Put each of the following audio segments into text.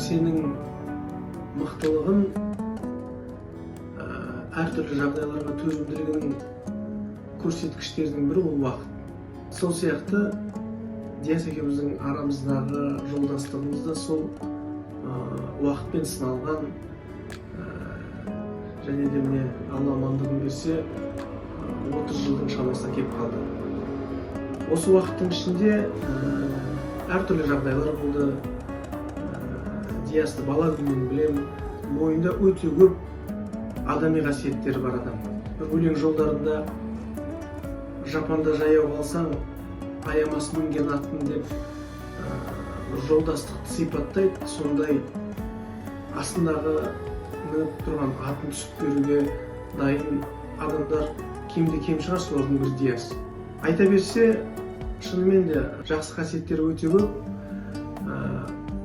нәрсенің мықтылығын, әртүрлі жағдайларға төзімділігінің көрсеткіштерінің бірі ол уақыт. Сол сияқты Диас екеуміздің арамыздағы жолдастығымыз да сол уақытпен сыналған, және де, міне, Алла амандығын берсе, 30 жылдың шамасына келіп қалды. Осы уақыттың ішінде әртүрлі жағдайлар болды. Диасты бала күнінен білемін, бойында өте көп адами қасиеттері бар адам. Бір өлең жолдарында «Жапанда жаяу қалсаң, аямас мінген аттың» деп бір жолдастықты сипаттайды. Сондай астындағы мініп тұрған атын түсіп беруге дайын адамдар кемде кем шығар, солардың бірі Диас. Айта берсе, шынымен де жақсы қасиеттері өте көп.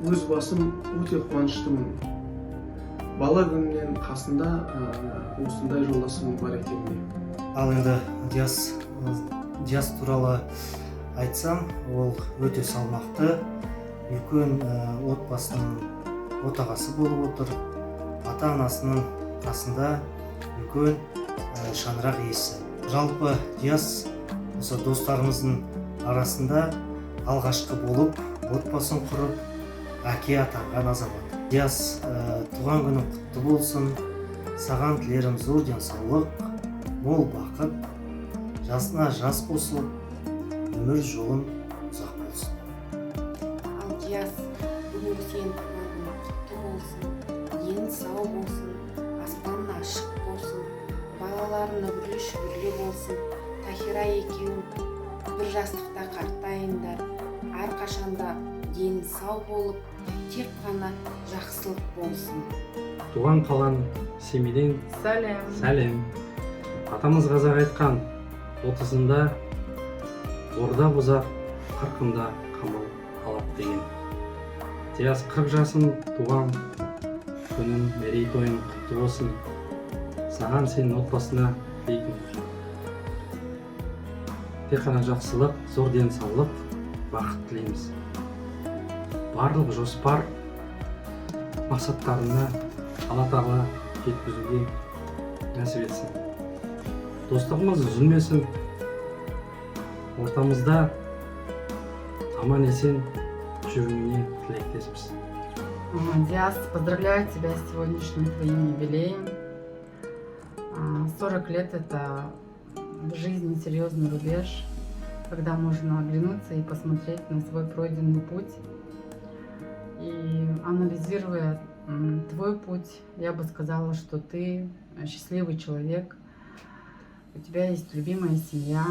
Өз басым өте қуаныштымын бала күнімнен қасында осындай жолдасым бар екеніне. Ал енді Диас туралы айтсам, ол өте салмақты, үлкен отбасының отағасы болып отыр. Ата анасының қасында үлкен шаңырақ иесі. Жалпы, Диас осы достарымыздың арасында алғашқы болып отбасын құрып, әке атанған азамат. Диас, туған күнің құтты болсын! Саған тілерім зор денсаулық, мол бақыт, жасына жас қосылып, өмір жолың ұзақ болсын. Ал, Диас, бүгінгі сенің туған күнің құтты болсын, дені сау болсын, аспаның ашық болсын, балаларың үбірлі шүбірлі болсын, Тахира екеуің бір жастықта қартайыңдар, әрқашанда дені сау болып, тек қана жақсылық болсын. Туған қалаң Семейден Сәлем. Сәлем! Атамыз қазақ айтқан: «30-ында орда бұзар, 40-ында қамал алады» деген. Диас, 40 жасың, туған күнің, мерейтойың құтты болсын! Саған, сенің отбасына тілейтін тек қана жақсылық, зор денсаулық, бақыт тілейміз. Барлық жоспар мақсаттарына Алла Тағала жеткізуге нәсіп етсін. Достығымыз үзілмесін, ортамызда аман есен жүруіңе тілектеспіз. Диас, поздравляю тебя с сегодняшним твоим юбилеем. 40 лет – это в жизни серьезный рубеж, когда можно оглянуться и посмотреть на свой пройденный путь. И, анализируя твой путь, я бы сказала, что ты счастливый человек, у тебя есть любимая семья,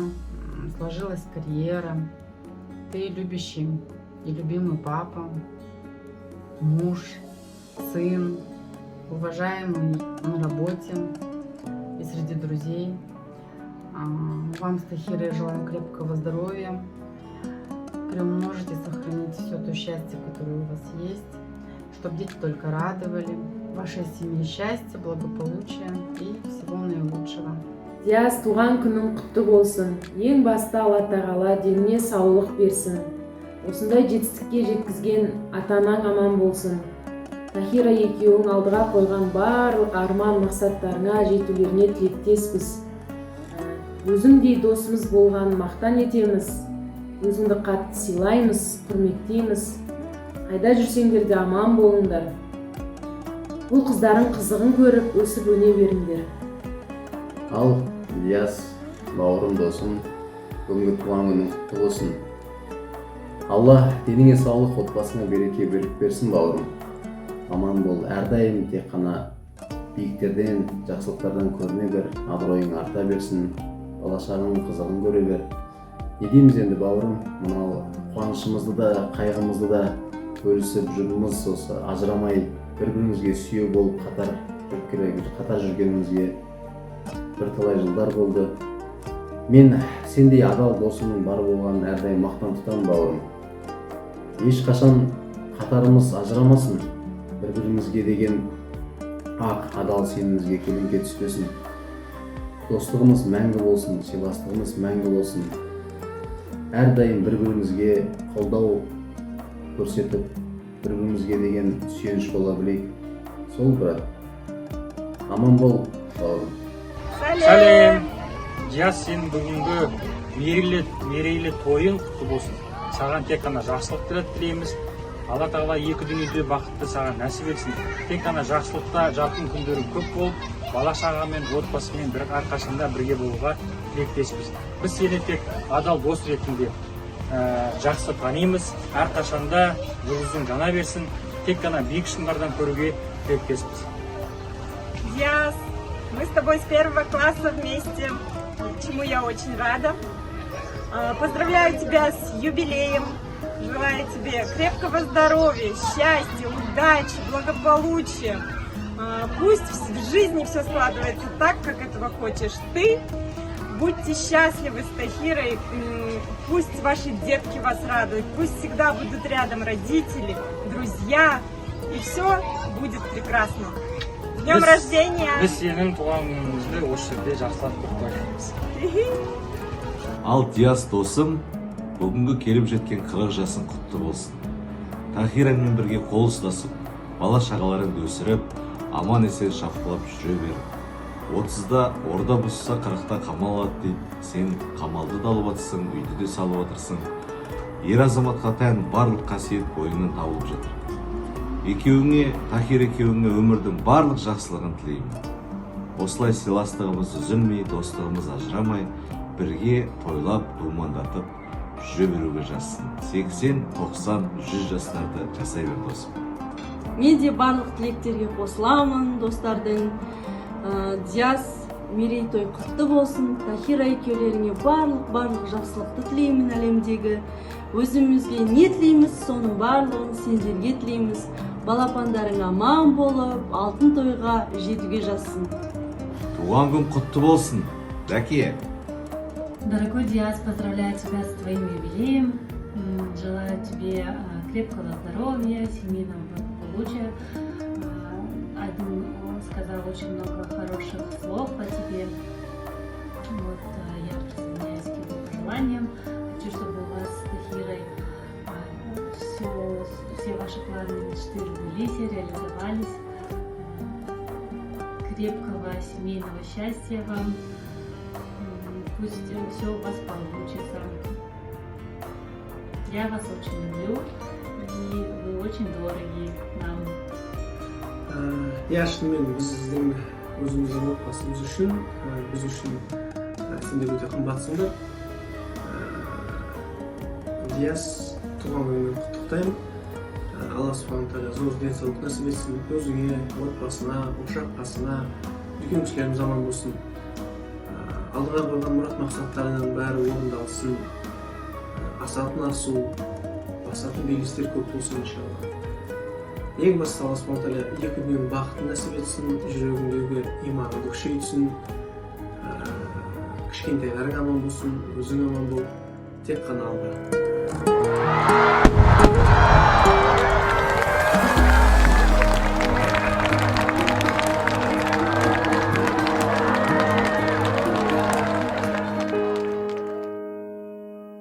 сложилась карьера, ты любящий и любимый папа, муж, сын, уважаемый на работе и среди друзей. Вам с Тахирой желаю крепкого здоровья, приумножить и сохранить все то счастье, которое у вас есть, чтобы дети только радовали, в вашей семье счастья, благополучия и всего наилучшего. Диас, туған күнің құтты болсын! Ең басты, Алла Тағала деніңе саулық берсін, осындай жетістікке жеткізген ата анаң аман болсын. Тахира екеуің алдыға қойған барлық арман мақсаттарыңа жетулеріне тілектеспіз. Өзіңдей досымыз болғанын мақтан етеміз. Өзіңді қатты сыйлаймыз, құрметтейміз. Қайда жүрсеңдер де, аман болыңдар. Бұл қыздарың қызығын көріп, өсіп өне беріңдер. Ал, Диас, бауырым, досым, бүгінгі туған күнің құтты болсын! Алла деніңе саулық, отбасыңа береке, бірлік берсін, бауырым. Аман бол, әрдайым тек қана биіктерден, жақсылықтардан көріне бер, абыройың арта берсін, бала шағаң қызығын көре бер. Не дейміз енді, бауырым, мынау қуанышымызды да, қайғымызды да бөлісіп, жұбымыз осы ажырамай, бір бірімізге сүйеу болып, қатар жүріп келе, қатар жүргенімізге бірталай жылдар болды. Мен сендей адал досымның бар болғанын әрдайым мақтан тұтамын, бауырым. Ешқашан қатарымыз ажырамасын, бір бірімізге деген ақ адал сенімімізге көлеңке түспесін. Достығымыз мәңгі болсын, сыйластығымыз мәңгі болсын. Әрдайым бір бірімізге қолдау көрсетіп Бір бірімізге деген сүйеніш бола білейік. Сол, брат, аман бол, бауырым. Сәлем, Диас! Сенің бүгінгі мерейлі тойың құтты болсын! Саған тек қана жақсылық тілейміз. Алла Тағала екі дүниеде бақытты саған нәсіп етсін. Тек қана жақсылықта жарқын күндерің көп болып, бала шағамен, отбасымен бір әрқашанда бірге болуға тілектеспіз. Біз сені тек адал дос ретінде жақсы танимыз. Әрқашанда жұлдызың жана берсін, тек қана биік шыңдардан көруге тілектеспіз. Диас, мы с тобой с первого класса вместе, чему я очень рада. Поздравляю тебя с юбилеем. Желаю тебе крепкого здоровья, счастья, удачи, благополучия. Пусть в жизни все складывается так, как этого хочешь ты. Будьте счастливы с Тахирой, пусть ваши детки вас радуют, пусть всегда будут рядом родители, друзья, и все будет прекрасно. С днем рождения! Біз сенің туған күніңізді осы жерде жақсылап құттықтаймыз. Ал, Диас досым, бүгінгі келіп жеткен 40 жасың құтты болсын! Тахирамен бірге қол ұстасып, бала шағаларыңды өсіріп, аман есен шапқылап жүре бер. 30-да орда бұзса, 40-та қамал алады дейді. Сен қамалды да алып жатырсың, үйді де салып жатырсың. Ер азаматқа тән барлық қасиет бойыңнан табылып жатыр. Екеуіңе, Тахир екеуіңе өмірдің барлық жақсылығын тілеймін. Осылай сыйластығымыз үзілмей, достығымыз ажырамай, бірге тойлап, думандатып жүре беруге жазсын. 80, 90, 100 жастарды жасай бер, досым. Мен де барлық тілектерге қосыламын достардың. Диас, мерейтой құтты болсын! Тахира екеулеріңе барлық барлық жақсылықты тілеймін. Әлемдегі өзімізге не тілейміз, соның барлығын сендерге тілейміз. Балапандарың аман болып, алтын тойға жетуге жазсын. Туған күн құтты болсын, дәке! Дорогой Диас, поздравляю тебя с твоим юбилеем. Желаю тебе крепкого здоровья, семейного благополучия. Айдын сказал очень много хороших слов о тебе. Вот, я присоединяюсь к его пожеланиям. Хочу, чтобы у вас с Тахирой все ваши планы и мечты сбылись и реализовались. Крепкого семейного счастья вам. Пусть все у вас получится. Я вас очень люблю, и вы очень дороги нам. Иә, шынымен біздің өзіміздің отбасымыз үшін, біз үшін сендер өте қымбатсыңдар. Диас, туған күніңмен құттықтаймын. Алла субхана тағала зор денсаулық нәсіп етсін өзіңе, отбасына, ошақ қасына, үлкен кісілеріміз аман болсын. Алдыңа қойған мұрат мақсаттарыңның бәрі орындалсын. Асатын асу, басатын белестер көп болсын, иншалла. Ең бастысы, Алла субхана тағала екі дүниенің бақытын нәсіп етсін, жүрегіңдегі иманыңды күшейтсін. Кішкентайларың аман болсын, өзің аман бол, тек қана алға.